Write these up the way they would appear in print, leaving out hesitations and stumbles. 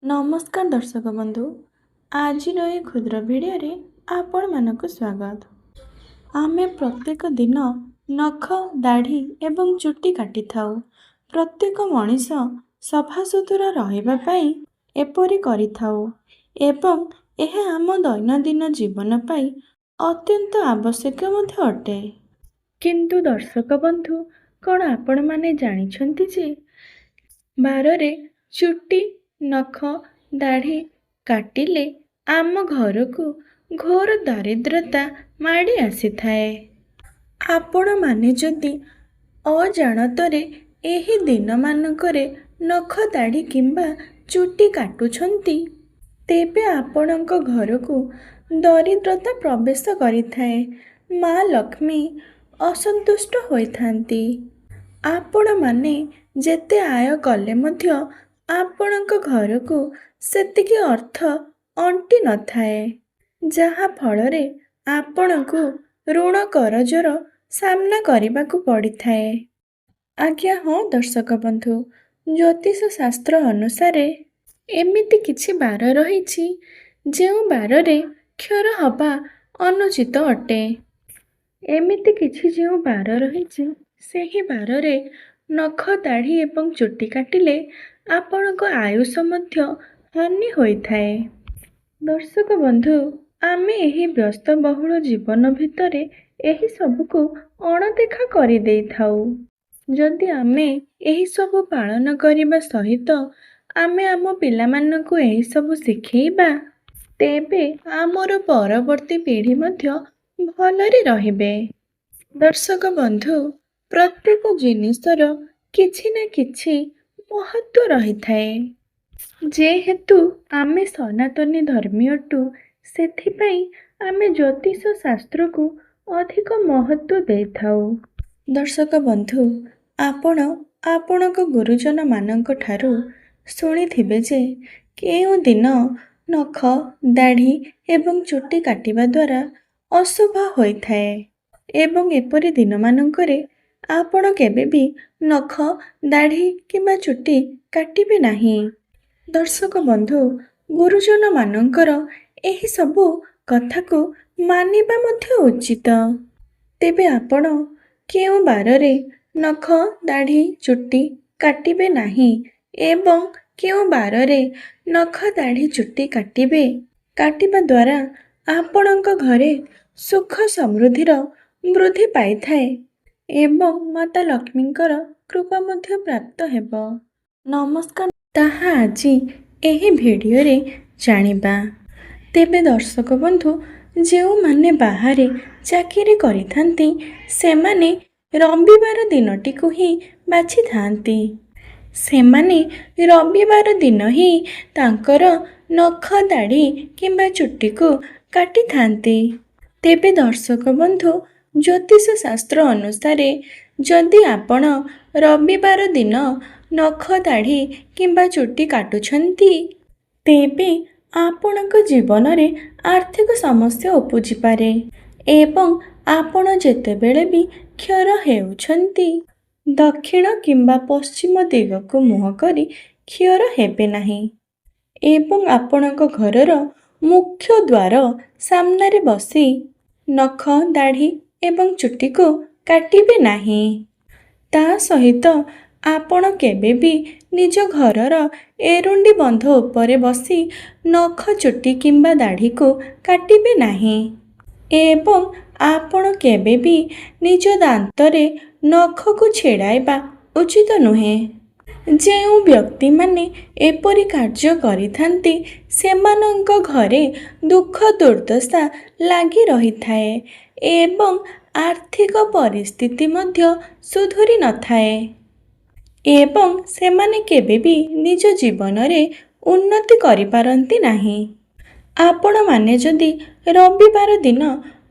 ନମସ୍କାର ଦର୍ଶକ ବନ୍ଧୁ, ଆଜିର ଏହି କ୍ଷୁଦ୍ର ଭିଡ଼ିଓରେ ଆପଣମାନଙ୍କୁ ସ୍ୱାଗତ। ଆମେ ପ୍ରତ୍ୟେକ ଦିନ ନଖ, ଦାଢ଼ି ଏବଂ ଚୁଟି କାଟିଥାଉ। ପ୍ରତ୍ୟେକ ମଣିଷ ସଫାସୁତୁରା ରହିବା ପାଇଁ ଏପରି କରିଥାଉ ଏବଂ ଏହା ଆମ ଦୈନନ୍ଦିନ ଜୀବନ ପାଇଁ ଅତ୍ୟନ୍ତ ଆବଶ୍ୟକ ମଧ୍ୟ ଅଟେ। କିନ୍ତୁ ଦର୍ଶକ ବନ୍ଧୁ, କ'ଣ ଆପଣମାନେ ଜାଣିଛନ୍ତି ଯେ ବାରରେ ଚୁଟି, ନଖ, ଦାଢ଼ି କାଟିଲେ ଆମ ଘରକୁ ଘୋର ଦାରିଦ୍ରତା ମାଡ଼ି ଆସିଥାଏ। ଆପଣମାନେ ଯଦି ଅଜାଣତରେ ଏହି ଦିନମାନଙ୍କରେ ନଖ, ଦାଢ଼ି କିମ୍ବା ଚୁଟି କାଟୁଛନ୍ତି, ତେବେ ଆପଣଙ୍କ ଘରକୁ ଦରିଦ୍ରତା ପ୍ରବେଶ କରିଥାଏ। ମା ଲକ୍ଷ୍ମୀ ଅସନ୍ତୁଷ୍ଟ ହୋଇଥାନ୍ତି। ଆପଣମାନେ ଯେତେ ଆୟ କଲେ ମଧ୍ୟ ଆପଣଙ୍କ ଘରକୁ ସେତିକି ଅର୍ଥ ଅଣ୍ଟି ନଥାଏ, ଯାହାଫଳରେ ଆପଣଙ୍କୁ ଋଣ କରଜର ସାମ୍ନା କରିବାକୁ ପଡ଼ିଥାଏ। ଆଜ୍ଞା ହଁ ଦର୍ଶକ ବନ୍ଧୁ, ଜ୍ୟୋତିଷ ଶାସ୍ତ୍ର ଅନୁସାରେ ଏମିତି କିଛି ବାର ରହିଛି, ଯେଉଁ ବାରରେ କ୍ଷୌର ହେବା ଅନୁଚିତ ଅଟେ। ଏମିତି କିଛି ଯେଉଁ ବାର ରହିଛି, ସେହି ବାରରେ ନଖ, ଦାଢ଼ି ଏବଂ ଚୁଟି କାଟିଲେ ଆପଣଙ୍କ ଆୟୁଷ ମଧ୍ୟ ହାନି ହୋଇଥାଏ। ଦର୍ଶକ ବନ୍ଧୁ, ଆମେ ଏହି ବ୍ୟସ୍ତବହୁଳ ଜୀବନ ଭିତରେ ଏହିସବୁକୁ ଅଣଦେଖା କରିଦେଇଥାଉ। ଯଦି ଆମେ ଏହିସବୁ ପାଳନ କରିବା ସହିତ ଆମେ ଆମ ପିଲାମାନଙ୍କୁ ଏହିସବୁ ଶିଖେଇବା, ତେବେ ଆମର ପରବର୍ତ୍ତୀ ପିଢ଼ି ମଧ୍ୟ ଭଲରେ ରହିବେ। ଦର୍ଶକ ବନ୍ଧୁ, ପ୍ରତ୍ୟେକ ଜିନିଷର କିଛି ନା କିଛି ମହତ୍ତ୍ୱ ରହିଥାଏ। ଯେହେତୁ ଆମେ ସନାତନୀ ଧର୍ମୀ ଅଟୁ, ସେଥିପାଇଁ ଆମେ ଜ୍ୟୋତିଷ ଶାସ୍ତ୍ରକୁ ଅଧିକ ମହତ୍ତ୍ୱ ଦେଇଥାଉ। ଦର୍ଶକ ବନ୍ଧୁ, ଆପଣ ଆପଣଙ୍କ ଗୁରୁଜନମାନଙ୍କ ଠାରୁ ଶୁଣିଥିବେ ଯେ କେଉଁ ଦିନ ନଖ, ଦାଢ଼ି ଏବଂ ଚୁଟି କାଟିବା ଦ୍ୱାରା ଅଶୁଭ ହୋଇଥାଏ ଏବଂ ଏପରି ଦିନମାନଙ୍କରେ ଆପଣ କେବେ ବି ନଖ, ଦାଢ଼ି କିମ୍ବା ଚୁଟି କାଟିବେ ନାହିଁ। ଦର୍ଶକ ବନ୍ଧୁ, ଗୁରୁଜନମାନଙ୍କର ଏହିସବୁ କଥାକୁ ମାନିବା ମଧ୍ୟ ଉଚିତ। ତେବେ ଆପଣ କେଉଁ ବାରରେ ନଖ, ଦାଢ଼ି, ଚୁଟି କାଟିବେ ନାହିଁ ଏବଂ କେଉଁ ବାରରେ ନଖ, ଦାଢ଼ି, ଚୁଟି କାଟିବେ, କାଟିବା ଦ୍ୱାରା ଆପଣଙ୍କ ଘରେ ସୁଖ ସମୃଦ୍ଧିର ବୃଦ୍ଧି ପାଇଥାଏ ଏବଂ ମାତା ଲକ୍ଷ୍ମୀଙ୍କର କୃପା ମଧ୍ୟ ପ୍ରାପ୍ତ ହେବ। ନମସ୍କାର, ତାହା ଆଜି ଏହି ଭିଡ଼ିଓରେ ଜାଣିବା। ତେବେ ଦର୍ଶକ ବନ୍ଧୁ, ଯେଉଁମାନେ ବାହାରେ ଚାକିରି କରିଥାନ୍ତି, ସେମାନେ ରବିବାର ଦିନଟିକୁ ହିଁ ବାଛିଥାନ୍ତି। ସେମାନେ ରବିବାର ଦିନ ହିଁ ତାଙ୍କର ନଖ, ଦାଢ଼ି କିମ୍ବା ଚୁଟିକୁ କାଟିଥାନ୍ତି। ତେବେ ଦର୍ଶକ ବନ୍ଧୁ, ଜ୍ୟୋତିଷ ଶାସ୍ତ୍ର ଅନୁସାରେ ଯଦି ଆପଣ ରବିବାର ଦିନ ନଖ, ଦାଢ଼ି କିମ୍ବା ଚୁଟି କାଟୁଛନ୍ତି, ତେବେ ଆପଣଙ୍କ ଜୀବନରେ ଆର୍ଥିକ ସମସ୍ୟା ଉପୁଜିପାରେ ଏବଂ ଆପଣ ଯେତେବେଳେ ବି କ୍ଷୌର ହେଉଛନ୍ତି, ଦକ୍ଷିଣ କିମ୍ବା ପଶ୍ଚିମ ଦିଗକୁ ମୁହଁ କରି କ୍ଷୌର ହେବେ ନାହିଁ ଏବଂ ଆପଣଙ୍କ ଘରର ମୁଖ୍ୟ ଦ୍ୱାର ସାମ୍ନାରେ ବସି ନଖ, ଦାଢ଼ି ଏବଂ ଚୁଟିକୁ କାଟିବେ ନାହିଁ। ତା ସହିତ ଆପଣ କେବେ ବି ନିଜ ଘରର ଏରୁଣ୍ଡି ବନ୍ଧ ଉପରେ ବସି ନଖ, ଚୁଟି କିମ୍ବା ଦାଢ଼ିକୁ କାଟିବେ ନାହିଁ ଏବଂ ଆପଣ କେବେ ବି ନିଜ ଦାନ୍ତରେ ନଖକୁ ଛିଡ଼ାଇବା ଉଚିତ ନୁହେଁ। ଯେଉଁ ବ୍ୟକ୍ତିମାନେ ଏପରି କାର୍ଯ୍ୟ କରିଥାନ୍ତି, ସେମାନଙ୍କ ଘରେ ଦୁଃଖ ଦୁର୍ଦ୍ଦଶା ଲାଗି ରହିଥାଏ ଏବଂ ଆର୍ଥିକ ପରିସ୍ଥିତି ମଧ୍ୟ ସୁଧୁରି ନଥାଏ ଏବଂ ସେମାନେ କେବେ ବି ନିଜ ଜୀବନରେ ଉନ୍ନତି କରିପାରନ୍ତି ନାହିଁ। ଆପଣମାନେ ଯଦି ରବିବାର ଦିନ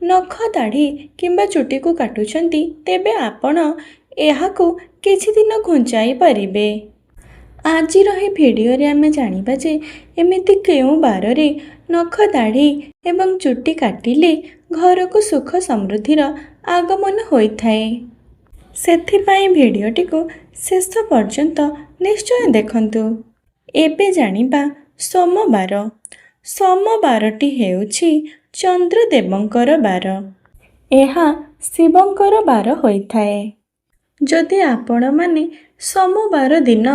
ନଖ, ଦାଢ଼ି କିମ୍ବା ଚୁଟିକୁ କାଟୁଛନ୍ତି, ତେବେ ଆପଣ ଏହାକୁ କିଛି ଦିନ ଘୁଞ୍ଚାଇ ପାରିବେ। ଆଜିର ଏହି ଭିଡ଼ିଓରେ ଆମେ ଜାଣିବା ଯେ ଏମିତି କେଉଁ ବାରରେ ନଖ, ଦାଢ଼ି ଏବଂ ଚୁଟି କାଟିଲେ ଘରକୁ ସୁଖ ସମୃଦ୍ଧିର ଆଗମନ ହୋଇଥାଏ। ସେଥିପାଇଁ ଭିଡ଼ିଓଟିକୁ ଶେଷ ପର୍ଯ୍ୟନ୍ତ ନିଶ୍ଚୟ ଦେଖନ୍ତୁ। ଏବେ ଜାଣିବା ସୋମବାର। ସୋମବାରଟି ହେଉଛି ଚନ୍ଦ୍ରଦେବଙ୍କର ବାର। ଏହା ଶିବଙ୍କର ବାର ହୋଇଥାଏ। ଯଦି ଆପଣମାନେ ସୋମବାର ଦିନ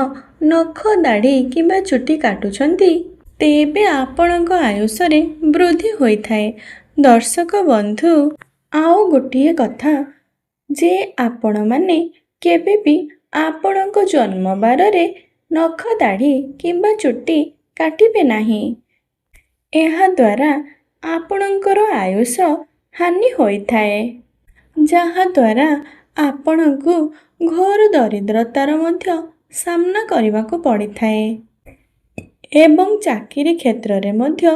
ନଖ, ଦାଢ଼ି କିମ୍ବା ଚୁଟି କାଟୁଛନ୍ତି, ତେବେ ଆପଣଙ୍କ ଆୟୁଷରେ ବୃଦ୍ଧି ହୋଇଥାଏ। ଦର୍ଶକ ବନ୍ଧୁ, ଆଉ ଗୋଟିଏ କଥା ଯେ ଆପଣମାନେ କେବେ ବି ଆପଣଙ୍କ ଜନ୍ମବାରରେ ନଖ, ଦାଢ଼ି କିମ୍ବା ଚୁଟି କାଟିବେ ନାହିଁ। ଏହାଦ୍ୱାରା ଆପଣଙ୍କର ଆୟୁଷ ହାନି ହୋଇଥାଏ, ଯାହାଦ୍ୱାରା ଆପଣଙ୍କୁ ଘୋର ଦରିଦ୍ରତାର ମଧ୍ୟ ସାମ୍ନା କରିବାକୁ ପଡ଼ିଥାଏ ଏବଂ ଚାକିରି କ୍ଷେତ୍ରରେ ମଧ୍ୟ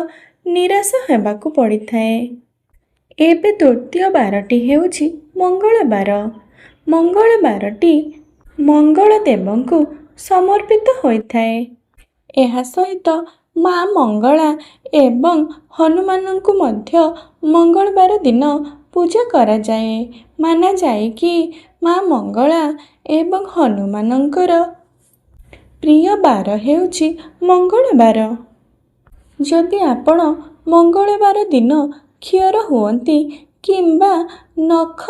ନିରାଶ ହେବାକୁ ପଡ଼ିଥାଏ। ଏବେ ତୃତୀୟ ବାରଟି ହେଉଛି ମଙ୍ଗଳବାର। ମଙ୍ଗଳବାରଟି ମଙ୍ଗଳଦେବଙ୍କୁ ସମର୍ପିତ ହୋଇଥାଏ। ଏହା ସହିତ ମା ମଙ୍ଗଳା ଏବଂ ହନୁମାନଙ୍କୁ ମଧ୍ୟ ମଙ୍ଗଳବାର ଦିନ ପୂଜା କରାଯାଏ। ମାନାଯାଏ କି ମା ମଙ୍ଗଳା ଏବଂ ହନୁମାନଙ୍କର ପ୍ରିୟ ବାର ହେଉଛି ମଙ୍ଗଳବାର। ଯଦି ଆପଣ ମଙ୍ଗଳବାର ଦିନ କ୍ଷୌର ହୁଅନ୍ତି କିମ୍ବା ନଖ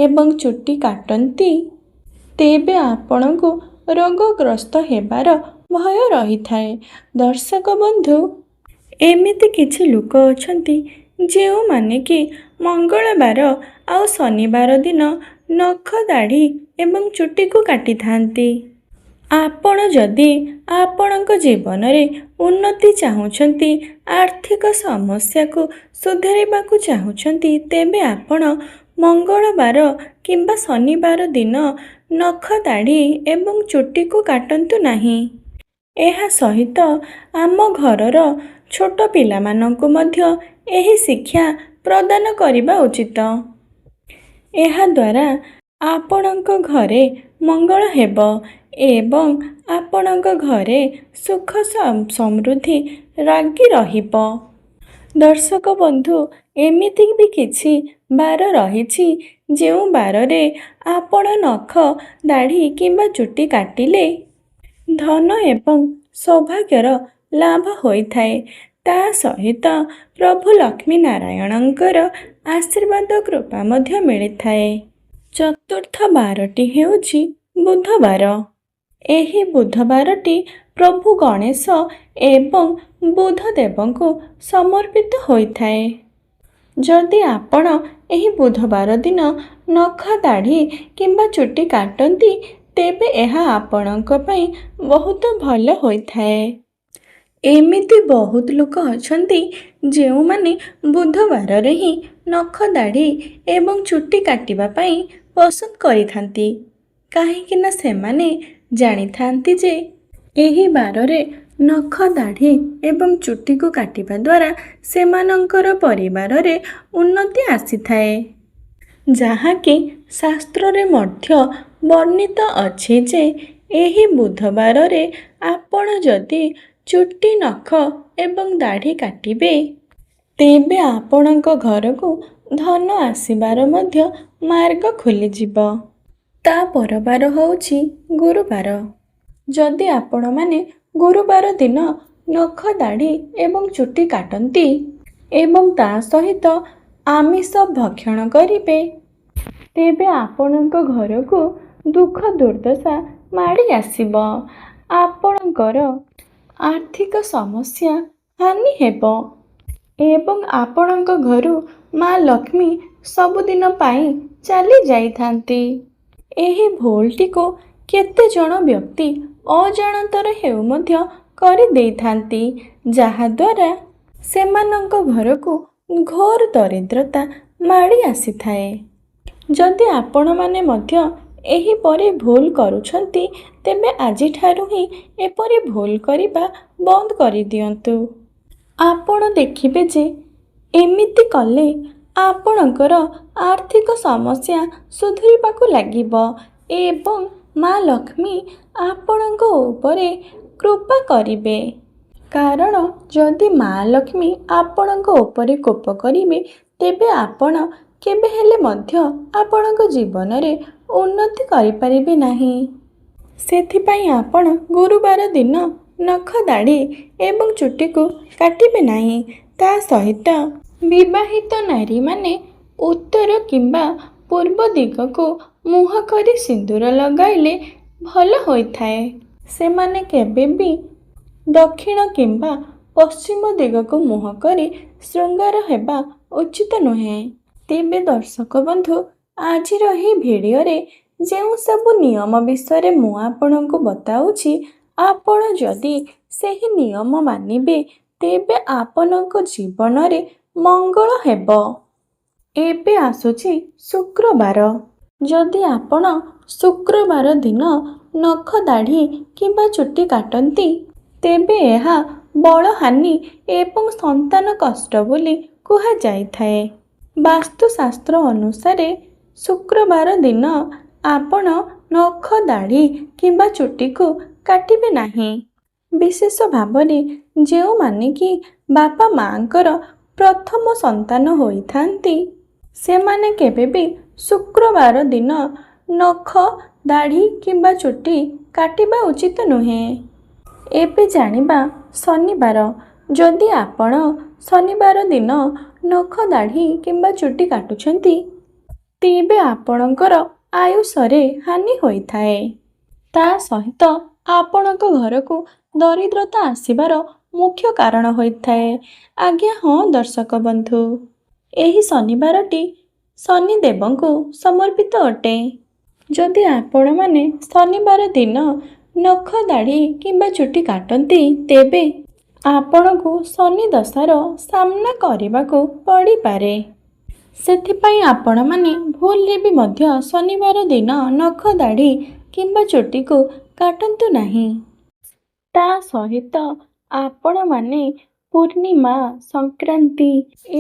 ଏବଂ ଚୁଟି କାଟନ୍ତି, ତେବେ ଆପଣଙ୍କୁ ରୋଗଗ୍ରସ୍ତ ହେବାର ଭୟ ରହିଥାଏ। ଦର୍ଶକ ବନ୍ଧୁ, ଏମିତି କିଛି ଲୋକ ଅଛନ୍ତି ଯେଉଁମାନେ କି ମଙ୍ଗଳବାର ଆଉ ଶନିବାର ଦିନ ନଖ, ଦାଢ଼ି ଏବଂ ଚୁଟିକୁ କାଟିଥାନ୍ତି। ଆପଣ ଯଦି ଆପଣଙ୍କ ଜୀବନରେ ଉନ୍ନତି ଚାହୁଁଛନ୍ତି, ଆର୍ଥିକ ସମସ୍ୟାକୁ ସୁଧାରିବାକୁ ଚାହୁଁଛନ୍ତି, ତେବେ ଆପଣ ମଙ୍ଗଳବାର କିମ୍ବା ଶନିବାର ଦିନ ନଖ, ଦାଢ଼ି ଏବଂ ଚୁଟିକୁ କାଟନ୍ତୁ ନାହିଁ। ଏହା ସହିତ ଆମ ଘରର ଛୋଟ ପିଲାମାନଙ୍କୁ ମଧ୍ୟ ଏହି ଶିକ୍ଷା ପ୍ରଦାନ କରିବା ଉଚିତ। ଏହାଦ୍ୱାରା ଆପଣଙ୍କ ଘରେ ମଙ୍ଗଳ ହେବ ଏବଂ ଆପଣଙ୍କ ଘରେ ସୁଖ ସମୃଦ୍ଧି ଲାଗି ରହିବ। ଦର୍ଶକ ବନ୍ଧୁ, ଏମିତି ବି କିଛି ବାର ରହିଛି ଯେଉଁ ବାରରେ ଆପଣ ନଖ, ଦାଢ଼ି କିମ୍ବା ଚୁଟି କାଟିଲେ ଧନ ଏବଂ ସୌଭାଗ୍ୟର ଲାଭ ହୋଇଥାଏ। ତା ସହିତ ପ୍ରଭୁ ଲକ୍ଷ୍ମୀ ନାରାୟଣଙ୍କର ଆଶୀର୍ବାଦ କୃପା ମଧ୍ୟ ମିଳିଥାଏ। ଚତୁର୍ଥ ବାରଟି ହେଉଛି ବୁଧବାର। ଏହି ବୁଧବାରଟି ପ୍ରଭୁ ଗଣେଶ ଏବଂ ବୁଧଦେବଙ୍କୁ ସମର୍ପିତ ହୋଇଥାଏ। ଯଦି ଆପଣ ଏହି ବୁଧବାର ଦିନ ନଖ, ଦାଢ଼ି କିମ୍ବା ଚୁଟି କାଟନ୍ତି, ତେବେ ଏହା ଆପଣଙ୍କ ପାଇଁ ବହୁତ ଭଲ ହୋଇଥାଏ। ଏମିତି ବହୁତ ଲୋକ ଅଛନ୍ତି ଯେଉଁମାନେ ବୁଧବାରରେ ହିଁ ନଖ, ଦାଢ଼ି ଏବଂ ଚୁଟି କାଟିବା ପାଇଁ ପସନ୍ଦ କରିଥାନ୍ତି, କାହିଁକିନା ସେମାନେ ଜାଣିଥାନ୍ତି ଯେ ଏହି ବାରରେ ନଖ, ଦାଢ଼ି ଏବଂ ଚୁଟିକୁ କାଟିବା ଦ୍ୱାରା ସେମାନଙ୍କର ପରିବାରରେ ଉନ୍ନତି ଆସିଥାଏ। ଯାହାକି ଶାସ୍ତ୍ରରେ ମଧ୍ୟ ବର୍ଣ୍ଣିତ ଅଛି ଯେ ଏହି ବୁଧବାରରେ ଆପଣ ଯଦି ଚୁଟି, ନଖ ଏବଂ ଦାଢ଼ି କାଟିବେ, ତେବେ ଆପଣଙ୍କ ଘରକୁ ଧନ ଆସିବାର ମଧ୍ୟ ମାର୍ଗ ଖୋଲିଯିବ। ତା ପରବାର ହେଉଛି ଗୁରୁବାର। ଯଦି ଆପଣମାନେ ଗୁରୁବାର ଦିନ ନଖ, ଦାଢ଼ି ଏବଂ ଚୁଟି କାଟନ୍ତି ଏବଂ ତା ସହିତ ଆମିଷ ଭକ୍ଷଣ କରିବେ, ତେବେ ଆପଣଙ୍କ ଘରକୁ ଦୁଃଖ ଦୁର୍ଦ୍ଦଶା ମାଡ଼ି ଆସିବ। ଆପଣଙ୍କର ଆର୍ଥିକ ସମସ୍ୟା ହାନି ହେବ ଏବଂ ଆପଣଙ୍କ ଘରୁ ମା ଲକ୍ଷ୍ମୀ ସବୁଦିନ ପାଇଁ ଚାଲି ଯାଇଥାନ୍ତି। ଏହି ଭୁଲଟିକୁ କେତେଜଣ ବ୍ୟକ୍ତି ଅଜାଣତରେ ହେଉ ମଧ୍ୟ କରିଦେଇଥାନ୍ତି, ଯାହାଦ୍ୱାରା ସେମାନଙ୍କ ଘରକୁ ଘୋର ଦରିଦ୍ରତା ମାଡ଼ି ଆସିଥାଏ। ଯଦି ଆପଣମାନେ ମଧ୍ୟ ଏହିପରି ଭୁଲ କରୁଛନ୍ତି, ତେବେ ଆଜିଠାରୁ ହିଁ ଏପରି ଭୁଲ କରିବା ବନ୍ଦ କରିଦିଅନ୍ତୁ। ଆପଣ ଦେଖିବେ ଯେ ଏମିତି କଲେ ଆପଣଙ୍କର ଆର୍ଥିକ ସମସ୍ୟା ସୁଧୁରିବାକୁ ଲାଗିବ ଏବଂ ମା ଲକ୍ଷ୍ମୀ ଆପଣଙ୍କ ଉପରେ କୃପା କରିବେ। କାରଣ ଯଦି ମା ଲକ୍ଷ୍ମୀ ଆପଣଙ୍କ ଉପରେ କୋପ କରିବେ, ତେବେ ଆପଣ କେବେ ହେଲେ ମଧ୍ୟ ଆପଣଙ୍କ ଜୀବନରେ ଉନ୍ନତି କରିପାରିବେ ନାହିଁ। ସେଥିପାଇଁ ଆପଣ ଗୁରୁବାର ଦିନ ନଖ, ଦାଢ଼ି ଏବଂ ଚୁଟିକୁ କାଟିବେ ନାହିଁ। ତା ସହିତ ବିବାହିତ ନାରୀମାନେ ଉତ୍ତର କିମ୍ବା ପୂର୍ବ ଦିଗକୁ ମୁହଁ କରି ସିନ୍ଦୁର ଲଗାଇଲେ ଭଲ ହୋଇଥାଏ। ସେମାନେ କେବେ ବି ଦକ୍ଷିଣ କିମ୍ବା ପଶ୍ଚିମ ଦିଗକୁ ମୁହଁ କରି ଶୃଙ୍ଗାର ହେବା ଉଚିତ ନୁହେଁ। ତେବେ ଦର୍ଶକ ବନ୍ଧୁ, ଆଜିର ଏହି ଭିଡ଼ିଓରେ ଯେଉଁ ସବୁ ନିୟମ ବିଷୟରେ ମୁଁ ଆପଣଙ୍କୁ ବତାଉଛି, ଆପଣ ଯଦି ସେହି ନିୟମ ମାନିବେ ତେବେ ଆପଣଙ୍କ ଜୀବନରେ ମଙ୍ଗଳ ହେବ। ଏବେ ଆସୁଛି ଶୁକ୍ରବାର। ଯଦି ଆପଣ ଶୁକ୍ରବାର ଦିନ ନଖ, ଦାଢ଼ି କିମ୍ବା ଚୁଟି କାଟନ୍ତି, ତେବେ ଏହା ବଳହାନି ଏବଂ ସନ୍ତାନ କଷ୍ଟ ବୋଲି କୁହାଯାଇଥାଏ। ବାସ୍ତୁଶାସ୍ତ୍ର ଅନୁସାରେ ଶୁକ୍ରବାର ଦିନ ଆପଣ ନଖ, ଦାଢ଼ି କିମ୍ବା ଚୁଟିକୁ କାଟିବେ ନାହିଁ। ବିଶେଷ ଭାବରେ ଯେଉଁମାନେ କି ବାପା ମାଆଙ୍କର ପ୍ରଥମ ସନ୍ତାନ ହୋଇଥାନ୍ତି, ସେମାନେ କେବେ ବି ଶୁକ୍ରବାର ଦିନ ନଖ, ଦାଢ଼ି କିମ୍ବା ଚୁଟି କାଟିବା ଉଚିତ ନୁହେଁ। ଏବେ ଜାଣିବା ଶନିବାର। ଯଦି ଆପଣ ଶନିବାର ଦିନ ନଖ, ଦାଢ଼ି କିମ୍ବା ଚୁଟି କାଟୁଛନ୍ତି, ତେବେ ଆପଣଙ୍କର ଆୟୁଷରେ ହାନି ହୋଇଥାଏ। ତା ସହିତ ଆପଣଙ୍କ ଘରକୁ ଦରିଦ୍ରତା ଆସିବାର ମୁଖ୍ୟ କାରଣ ହୋଇଥାଏ। ଆଜ୍ଞା ହଁ ଦର୍ଶକ ବନ୍ଧୁ, ଏହି ଶନିବାରଟି ଶନିଦେବଙ୍କୁ ସମର୍ପିତ ଅଟେ। ଯଦି ଆପଣମାନେ ଶନିବାର ଦିନ ନଖ, ଦାଢ଼ି କିମ୍ବା ଚୁଟି କାଟନ୍ତି, ତେବେ ଆପଣଙ୍କୁ ଶନି ଦଶାର ସାମ୍ନା କରିବାକୁ ପଡ଼ିପାରେ। ସେଥିପାଇଁ ଆପଣମାନେ ଭୁଲରେ ବି ମଧ୍ୟ ଶନିବାର ଦିନ ନଖ, ଦାଢ଼ି କିମ୍ବା ଚୁଟିକୁ କାଟନ୍ତୁ ନାହିଁ। ତା ସହିତ ଆପଣମାନେ ପୂର୍ଣ୍ଣିମା, ସଂକ୍ରାନ୍ତି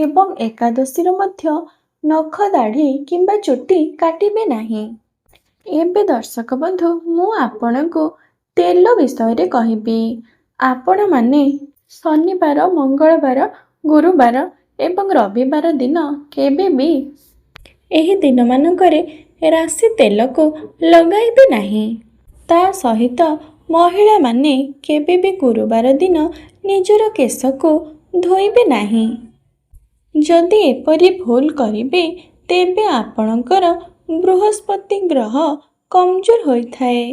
ଏବଂ ଏକାଦଶୀର ମଧ୍ୟ ନଖ, ଦାଢ଼ି କିମ୍ବା ଚୁଟି କାଟିବେ ନାହିଁ। ଏବେ ଦର୍ଶକ ବନ୍ଧୁ, ମୁଁ ଆପଣଙ୍କୁ ତେଲ ବିଷୟରେ କହିବି। ଆପଣମାନେ ଶନିବାର, ମଙ୍ଗଳବାର, ଗୁରୁବାର ଏବଂ ରବିବାର ଦିନ କେବେ ବି ଏହି ଦିନମାନଙ୍କରେ ରାଶି ତେଲକୁ ଲଗାଇବେ ନାହିଁ। ତା ସହିତ ମହିଳାମାନେ କେବେ ବି ଗୁରୁବାର ଦିନ ନିଜର କେଶକୁ ଧୋଇବେ ନାହିଁ। ଯଦି ଏପରି ଭୁଲ କରିବେ, ତେବେ ଆପଣଙ୍କର ବୃହସ୍ପତି ଗ୍ରହ କମଜୋର ହୋଇଥାଏ।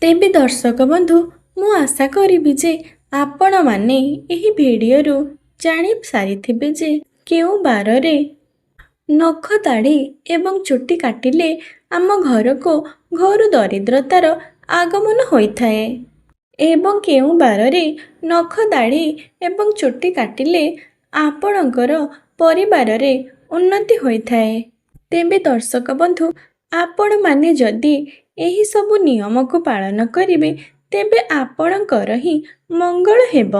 ତେବେ ଦର୍ଶକ ବନ୍ଧୁ, ମୁଁ ଆଶା କରିବି ଯେ ଆପଣମାନେ ଏହି ଭିଡ଼ିଓରୁ ଜାଣି ସାରିଥିବେ ଯେ କେଉଁ ବାରରେ ନଖ, ଦାଢ଼ି ଏବଂ ଚୁଟି କାଟିଲେ ଆମ ଘରକୁ ଘୋର ଦରିଦ୍ରତାର ଆଗମନ ହୋଇଥାଏ ଏବଂ କେଉଁ ବାରରେ ନଖ, ଦାଢ଼ି ଏବଂ ଚୁଟି କାଟିଲେ ଆପଣଙ୍କର ପରିବାରରେ ଉନ୍ନତି ହୋଇଥାଏ। ତେବେ ଦର୍ଶକ ବନ୍ଧୁ, ଆପଣମାନେ ଯଦି ଏହିସବୁ ନିୟମକୁ ପାଳନ କରିବେ, ତେବେ ଆପଣଙ୍କର ହିଁ ମଙ୍ଗଳ ହେବ।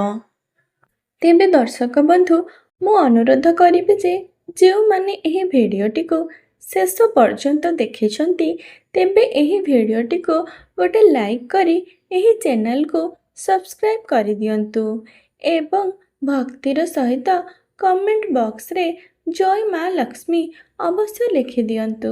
ତେବେ ଦର୍ଶକ ବନ୍ଧୁ, ମୁଁ ଅନୁରୋଧ କରିବି ଯେ ଯେଉଁମାନେ ଏହି ଭିଡ଼ିଓଟିକୁ ଶେଷ ପର୍ଯ୍ୟନ୍ତ ଦେଖିଛନ୍ତି, ତେବେ ଏହି ଭିଡ଼ିଓଟିକୁ ଗୋଟେ ଲାଇକ୍ କରି ଏହି ଚ୍ୟାନେଲକୁ ସବସ୍କ୍ରାଇବ୍ କରିଦିଅନ୍ତୁ ଏବଂ ଭକ୍ତିର ସହିତ କମେଣ୍ଟ ବକ୍ସରେ ଜୟ ମା ଲକ୍ଷ୍ମୀ ଅବଶ୍ୟ ଲେଖିଦିଅନ୍ତୁ।